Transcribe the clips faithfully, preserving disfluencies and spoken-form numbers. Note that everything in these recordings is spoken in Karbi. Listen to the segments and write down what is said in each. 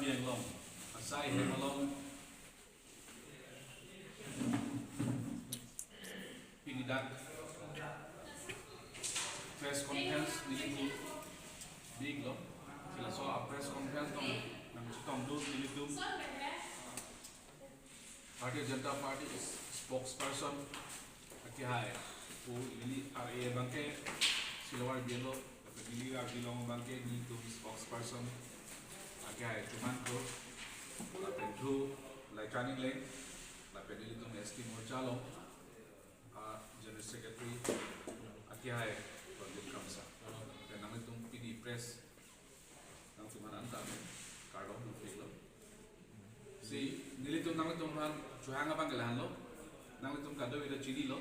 Anglong, asai hem along pini dak press conference nelitum biglo. Si laso a press conference along nangchetongdun nelitum Bharatiya Janata Party spokesperson akehai pu neli R A abangke si lovar belo, neli R B along abangke nelitum spokesperson akehai Tuman Kro, lapen thu Laichan Engleng, lapen nelitum S T Morcha along a General Secretary akehai Ranjit Kramsa. Lapen nanglitum pini press nangtumphan anta kardom nangpilo. Si nelitum nanglitum aphan chohang abang ke lahenlo. Nanglitum kadokave ta chinilo.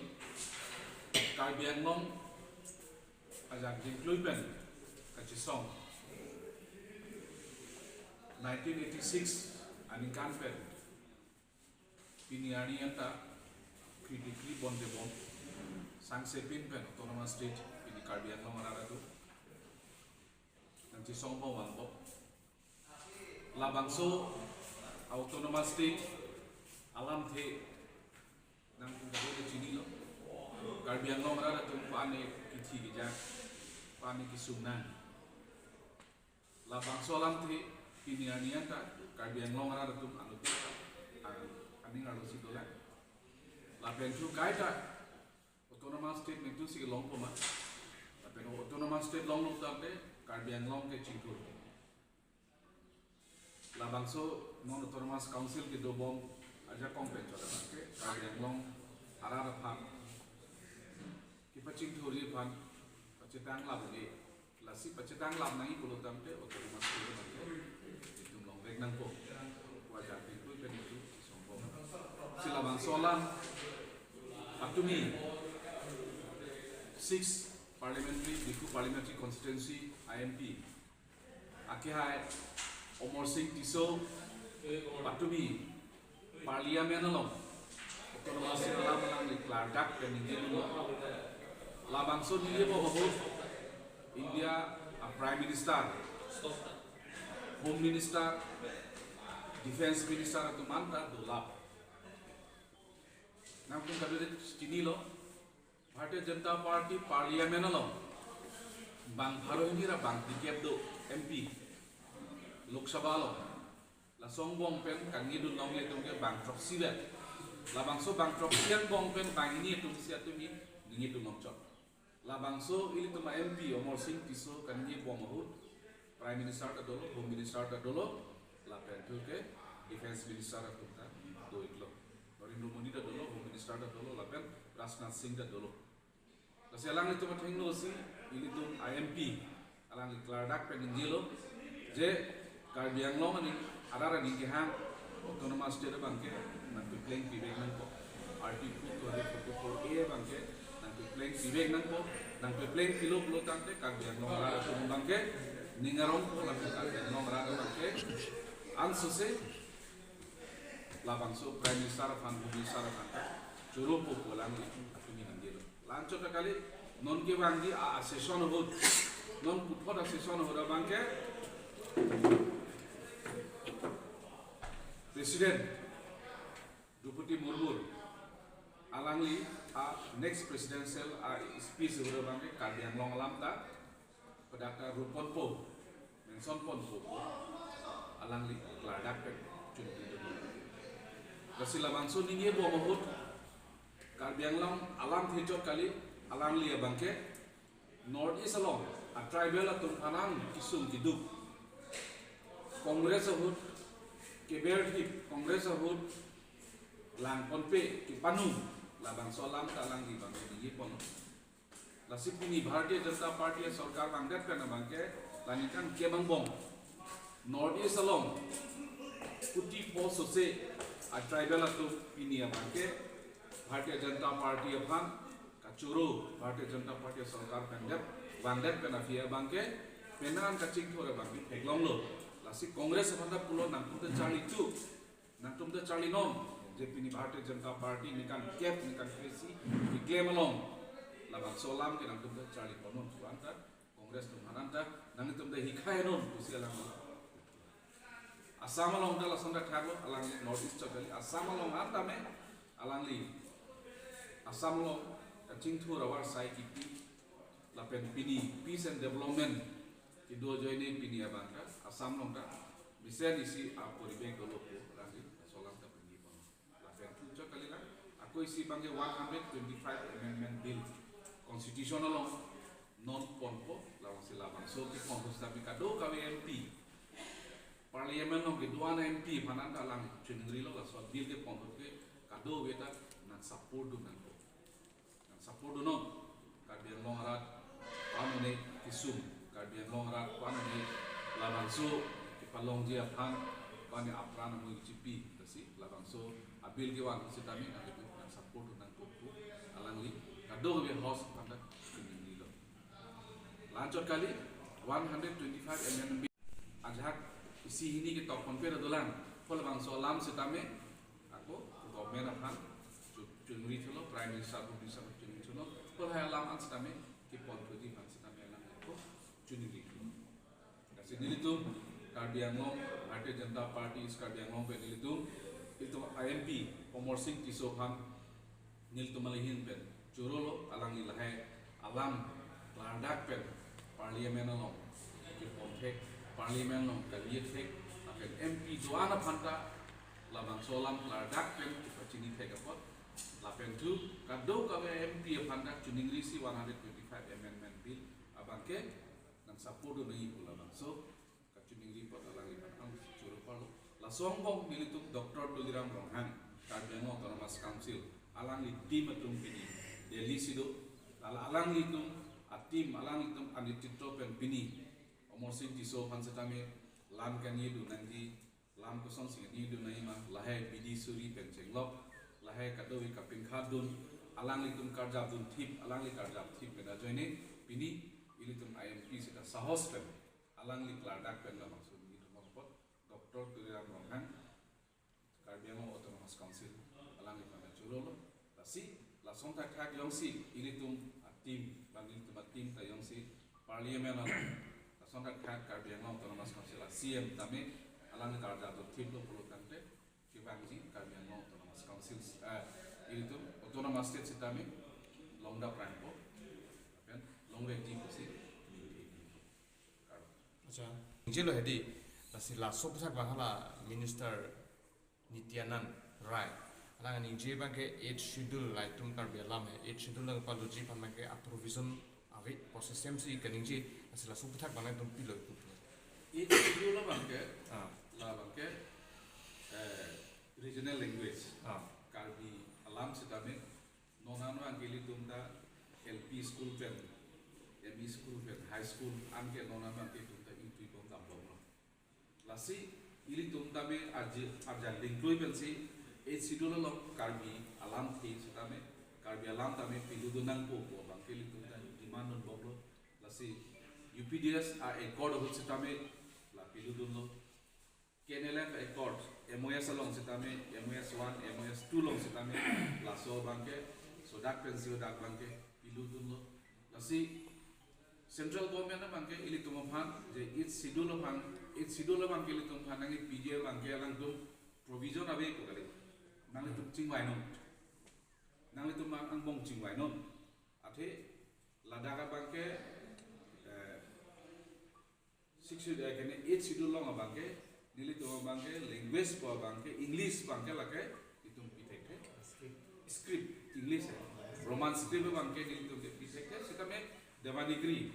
Karbi Anglong ajak jingklui pen kachesong nineteen eighty-six aningkan pen pini arni anta kri tikri bonde bon sangse pin pen autonomous state pini Karbi Anglong arat atum nangchesong bom vangpo. Labangso autonomous state alamthe nangtum kadokave ta chinilo. Karbi Anglong arat atum pani kithi kejak, pani kesung nang. Labangso alamthe pini arni anta Karbi Anglong arat atum anu ang aning arlo si dolang. Lapen thu kaita autonomous state nelitum si longpo ma. Lapen autonomous state longlo tangte Karbi Anglong ke chingthur. Labangso non autonomous council kedobom ajakong pen chot abangke Karbi Anglong arat aphan kepachingthurji aphan pachetang lap un-e. Lasi pachetang lap nangji pulo tangte autonomous state abangke itum longvek nangpo. Wajak itum pen itum songpo. Si labangso alam patumi six parliamentary, Diphu parliamentary constituency I M P akehai Amarsing Tisso patumi Parliament along autonomous state alam alangli klardak pen ningjelo. Labangso ningjebom ahut India a Prime Minister, Home Minister, Defence Minister atum anta dolap. Nangtum kadokave ta chinilo. Bharatiya Janata Party Parliament along bang pharo hini ra bang tikep do M P Lok Sabha along. Laso angbong pen kaningjedun longle atum ke bang throksi vet. Labangso bang throksi angbong pen bang hini atum isi atum ningjedun longchot. Labangso ilitum a M P Amarsing Tisso kaningjebom ahut Prime Minister ta dolo, Home Minister ta dolo, lapen thu ke Defence Minister atum ta do-iklo. Narendra Modi ta dolo, Home Minister ta dolo, lapen Rajnath Singh ta dolo. Lasi alanglitum athengno si ilitum I M P alangli klardak pen ningjelo je Karbi Anglong aning arat aning kehang autonomous state abangke nangpepleng pivek nangpo. Article two hundred forty-four A abangke nangpepleng pivek nangpo. Nangpepleng pilo pulo tangte Karbi Anglong arat atum abangke ning arongpo, lapen Karbi Anglong arat abangke ansose labangso Prime Minister aphan, Home Minister aphan ta choropo pu alangli atum ningjelo. La-anchot ta kali, non kevangji a session ahut, non puthot a session ahut abangke President Droupadi Murmu alangli a next presidential a speech ahut abangke Karbi Anglong alam ta pada ta ru ponpo, mention ponpo pu alangli klardak pen chunpi dolo. Lasi labangso ningjebom ahut Karbi Anglong alamthe chot kali, alangli abangke North East along a tribal atum aphan kesung keduk, Congress ahut keberthip, Congress ahut lang ponpe kepanu, labangso alam ta alangli abangke ningje pon. Lasi pini Bharatiya Janata Party asorkar vangdet pen abangke la ningkan kep angbong North East along kuti pho sose a tribal atum pini abangke Bharatiya Janata Party aphan kachoro, Bharatiya Janata Party asorkar pen det, vangdet pen aphi abangke penang kachingthur abangke theklonglo. Lasi Congress aphan ta pulo nangtum ta charli thu, nangtum ta charli non, je pini Bharatiya Janata Party ningkan kep, ningkan kre-isi keklem along labangso alam ke nangtum ta charli pon non pu anta Congress atum aphan anta nangtum ta hikhai non pusi alam. Assam along ta lason ta thaklo, alangli North East chot kali, Assam along an tame alangli Assam along kachingthur avarsai kipi, lapen pini peace and development kedo ajoine pini abang ta Assam along ta mesen isi aporibek dolo pu alangli laso alam ta pini pon. Lapen puchot kalilang, ako isi abangke one hundred twenty-five amendment bill constitution along non ponpo, labangsi labangso kepon pusitame kadokave M P, Parliament along kedo-an M P aphan an ta alang chiningrilo, laso bill kepon ke kadokave ta nang support dun nangpo. Nang support dunnon. Karbi Anglong arat ko-an ne kesung, Karbi Anglong arat ko-an ne labangso kepalongji aphan ko-an ne apran amui chipi, lasi labangso abill kevan sitame nang itu nang support dun nangpo pu alangli kadokave house aphan ta chiningrilo. La-anchot kali, one hundred twenty-five amendment bill ajahak isi hini ketok ponpe ra dolang. Ko labangso alam sitame ako government aphan chu-, chunri thulo, Prime Minister, Prime Minister chunri thulo. Ko lahai alam an sitame kepon thuji aphan sitame alang ako chunri thulo. Lasi nelitum Karbi Anglong, Bharatiya Janata Party East Karbi Anglong pen nelitum, itum I M P Amarsing Tisso aphan nelitum ahin pen chorolo, alangli lahai alam klardak pen Parliament along kepon thek, Parliament along kali thek, lapen M P do-an aphan ta labangso alam klardak pen kepachini thek apot, lapen thu kadokave M P aphan ta chiningrisi one hundred twenty-five amendment bill abangke nang support dun nangji pu labangso kachiningri apot alangliphan ang choro parlo. Laso angbong nelitum Doctor Tuliram Ronghang, Karbi Anglong Autonomous Council, alangli team atum pini Delhi si do. Lala alanglitum a-team, alanglitum anitritwo pen pini Amarsing Tisso aphan sitame lam kangni dun nangji, lam kosonsi kangni dun nangji ma, lahai bidi suri pen chenglok, lahai kadokave kapinkhat dun, alanglitum karjap dunthip, alangli karjapthip pen ajoine pini ilitum I M P sita sahos pen alangli klardak pen labangso nelitum apot Doctor Tuliram Ronghang, Karbi Anglong Autonomous Council, alangliphan ta chorolo. Lasi lason thakthak jongsi ilitum a-team, bang ilitum a-team ta jongsi Parliament along, lason thakthak Karbi Anglong Autonomous Council a-C M tame alangli karjap dunthiplo pulo tangte, kevangji Karbi Anglong Autonomous Council, eh, ilitum Autonomous State sitame longdap rangpo, lapen longvekji pusi ningje. Acha. Ningjelo hedi, lasi laso aputhak abang hala Minister Nityanand Rai, alang ningje abangke Eighth Schedule, latum Karbi alam he, Eighth Schedule nangpaluji aphan abangke a-provision ave pu system si kaningje, lasi laso aputhak abang nangtum pilo ipu pu. Eighth Schedule abangke, Ah. la abangke, eh, regional language. Ah. Karbi alam sitame, non an abangke ilitum ta L P school pen, M E school pen, high school anke non an abangke itum ta ingtui bom dam bomlo. Lasi ilitum tame aji, arjan dingklui pensi Eighth Schedule along Karbi alamthe sitame, Karbi alam tame piludun nangpo pu abangke ilitum ta demand dun bomlo. Lasi U P D S a-accord ahut sitame la piludunlo. K N L F accord, M O S along sitame, M O S one, M O S two along sitame, laso abangke, sodak pensi hadak abangke piludunlo. Lasi Central Government abangke ilitum aphan, je Eighth Schedule aphan, Eighth Schedule abangke ilitum aphan nangkepiji abangke alangtum provision ave pu kali. Nanglitum chingvainon. Nanglitum ang angbong chingvainon. Athe ladak abangke, eh, Sixth Schedule, eh, kene Eighth Schedule along abangke, nelitum abangke, language pu abangke, English abangke lake, itum pi thekthe. Script, English, eh. Roman script abangke, nelitum ke pi thekthe, sitame Devanagari.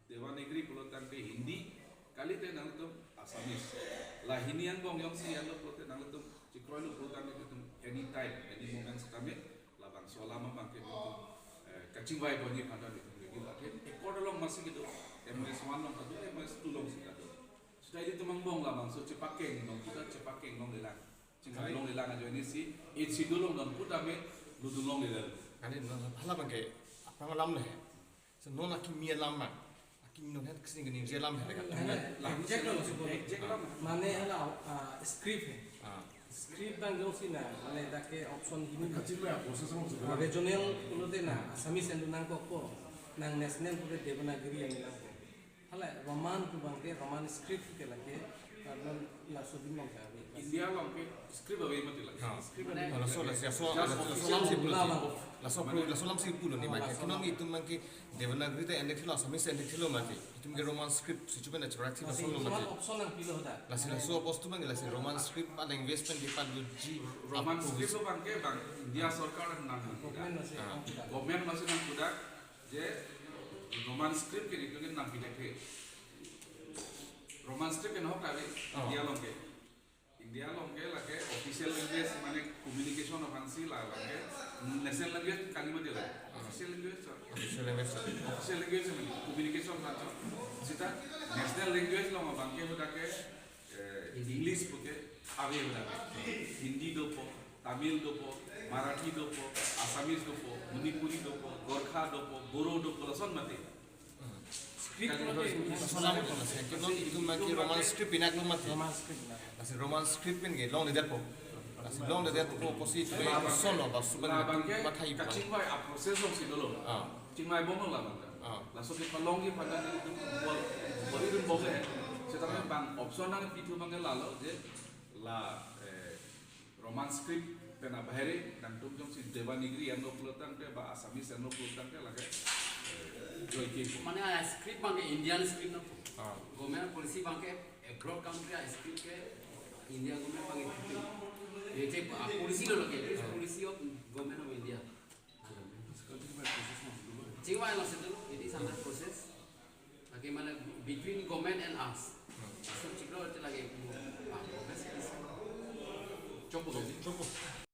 Devanagari pulo tangte Hindi, kalite nanglitum Assamese. La hini angbong jongsi alo pulote nanglitum chekroilo pulo tangte itum anytime, any moment sitame labangso alam abangke itum, eh, kachingvai ponji aphan ta itum ready lake. Accord along masi kedo, M O S one along kedo, M O S two alongsi kedo. Sita ilitum angbong labangso chepakeng along, kita chepakeng longlelang. Chingvai longlelang ajoinesi, Eighth Schedule along dam kita me ludun longlelang. Kali non hala abangke, aphrang alam le. So non akimi alam abang. Akimi non het kesini keningje alam het. Exact lo, exact lo. Mane hala, ah, script he. Ah. Script abang jongsi na, mane dak ke option hini. Kachima ya, process along si. Ah, regional pulote na, Assamese an nangkokpo, nang national pulote Devanagari an nangkok. Hala Roman pu abangke, Roman script ke lake, Laso adim along ke ave. India along ke script ave mati la. Ha. Script Mane ave. Oh, laso, laso, laso, Just laso, laso official lamsi pulo formula ti. of- Laso pro, laso lamsi pulo ni, Oh, mai. laso Kino lam- nelitum abang ke Devanagari ta en-ik thilo, Assamese en-ik thilo mati. Itum ke Roman script si chupen achora thilo. Laso Laso lo mati. option nangpilo hadak. Lasi laso opos tu abang ke lasi Roman script a language pen ke paluji. Roman Apo script lo abang ke bang India sorkar nang Government masih Ah. nangpilo. Government masih nangpudak je Roman script ke nelitum ke nangpidak ke. Roman script ke nahok ave Oh. India along ke. India along ke lake official language mane communication aphansi la lake national language kali mati la. Official language sir. Official language. Official language mane communication aphan sir. Seta national language along abang ke hadak ke eh, English puke ave hadak ke. Hindi dopo, Tamil dopo, Marathi dopo, Assamese dopo, Manipuri dopo, Gorkha dopo, Boro dopo, lason mati. Script lo ke Laso lam ko lasi. Kino nelitum abang ke Roman script pinak lo mati. Roman script na. Lasi Roman script pen ke longledetpo. Lasi longledetpo pusi chupen solo ba suban La abang ke bathai ba. kachingvai a process alongsi dolo. Ah. Chingvai bom lo la abang ke. Ah. Laso ke palong ke pada itu bol bol itu bom le. Seta abang option nangpi thu abang ke lalo je la eh, Roman script pen abahire nangtum jongsi Devanagari enlo pulo tangte ba Assamese enlo pulo tangte lake eh, joike. Mane a script abang ke Indian script nangpo. Ah. Government policy abang ke abroad country a script ke India government abang ke. Ete a policy lo lake, policy of government of India. Chingvai lo situ, it is under process. Lake mane between government and us. So chiklo lake, ah, process is. Chopo. Chopo.